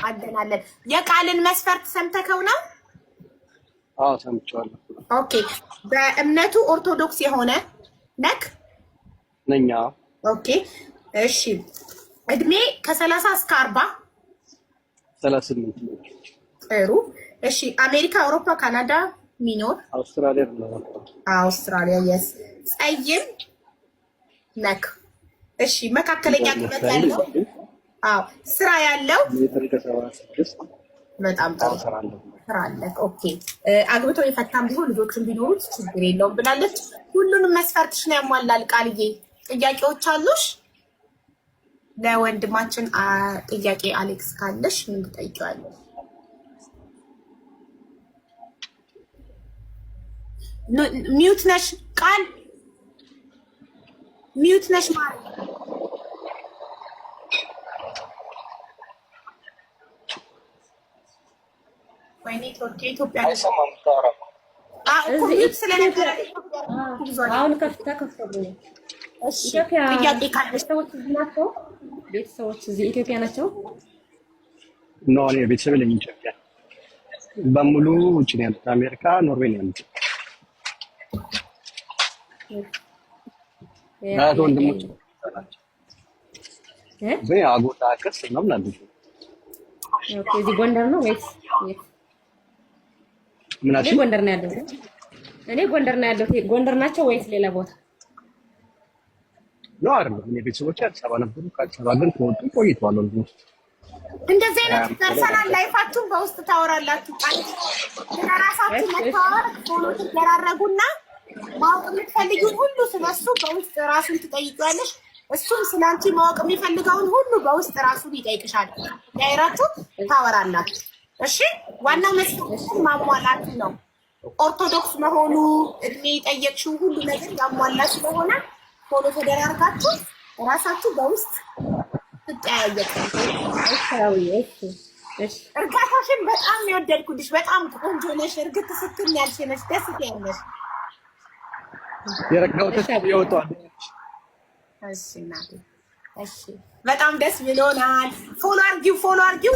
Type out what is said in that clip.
አለን አለን። የቃልን መስፈርት ሰምተከው ነው? አዎ ሰምቼዋለሁ። Okay። በእምነቱ ኦርቶዶክስ የሆነ ነክ ነኛ። Okay እሺ። እድሜ ከ30 እስከ 40? 38። ጥሩ እሺ። አሜሪካ፣ አውሮፓ፣ ካናዳ ሚኖር? አውስትራሊያ ነው። አውስትራሊያ፣ yes። ጸይም ነክ? እሺ። መካከለኛ ቁመት ያለው? አዎ። ስራ ያለው? ሜትር ከ76። በጣም ጥሩ። ስራ አለው። ስራ አለ። Okay። አግብቶ የፈታም ቢሆን ልጆችን ቢኖሩት ችግር የለውም ብላለች። ሁሉንም መስፈርትሽን ያሟላል። ቃልዬ፣ ጥያቄዎች አሉሽ? ለወንድማችን ጥያቄ አሌክስ ካለሽ ምን ትጠይቂዋለሽ? Mute ነሽ ቃል፣ mute ነሽ ማለት። ወይ ኔትወርክ የኢትዮጵያ አይሰማም የምታወራው። እኮ mute ስለነበረ። አሁን ከፍታ ከፍቶብኛል። እሺ። ኢትዮጵያ ጥያቄ ካለሽ። ቤተሰቦች እዚህ ናቸው። ቤተሰቦች እዚህ ኢትዮጵያ ናቸው። No፣ እኔ ቤተሰብ የለኝም ኢትዮጵያ። በሙሉ ውጭ ነው ያሉት። አሜሪካ፣ ኖርዌይ ነው ያሉት። እህት ወንድሞች ናቸው። እ? ግን አጎት፣ አክስት ምናምን አሉኝ። Okay፣ እዚህ ጎንደር ነው ወይስ የት? ምን እኔ አልሽኝ? ጎንደር ነው ያለሁት። እኔ ጎንደር ነው ያለሁት። ጎንደር ናቸው ወይስ ሌላ ቦታ? No፣ አይደለም። እኔ ቤተሰቦቼ አዲስ አበባ ነበሩ። ከአዲስ አበባ ግን ከወጡ ቆይተዋል። Almost እንደዚህ አይነት personal life ኣችሁን በውስጥ ታወራላችሁ። ቃል ስለራሳችሁ መታወር follow ትደራረጉና ማወቅ የምትፈልጊውን ሁሉ ስለሱ በውስጥ ራሱን ትጠይቂዋለሽ። እሱም ስለአንቺ ማወቅ የሚፈልገውን ሁሉ በውስጥ ራሱን ይጠይቅሻል። ያይራችሁ ታወራላችሁ። እሺ፣ ዋናው መስፈርቱን ማሟላቱ ነው። ኦርቶዶክስ መሆኑ፣ እድሜ የጠየቅሽው ሁሉ ነገር ያሟላ ስለሆነ follow ተደራርጋችሁ ራሳችሁ በውስጥ ትጠያየቅ። እሺ እሺ። እርጋታሽን በጣም የወደድኩልሽ። በጣም ቆንጆ ነሽ። እርግት ስትል ያልሽ ነሽ። ደስ ያለሽ። የረጋው ተስፋ ይወጣል። እሺ እናቴ፣ እሺ፣ በጣም ደስ ብሎናል። Follow አርጊው፣ follow አርጊው።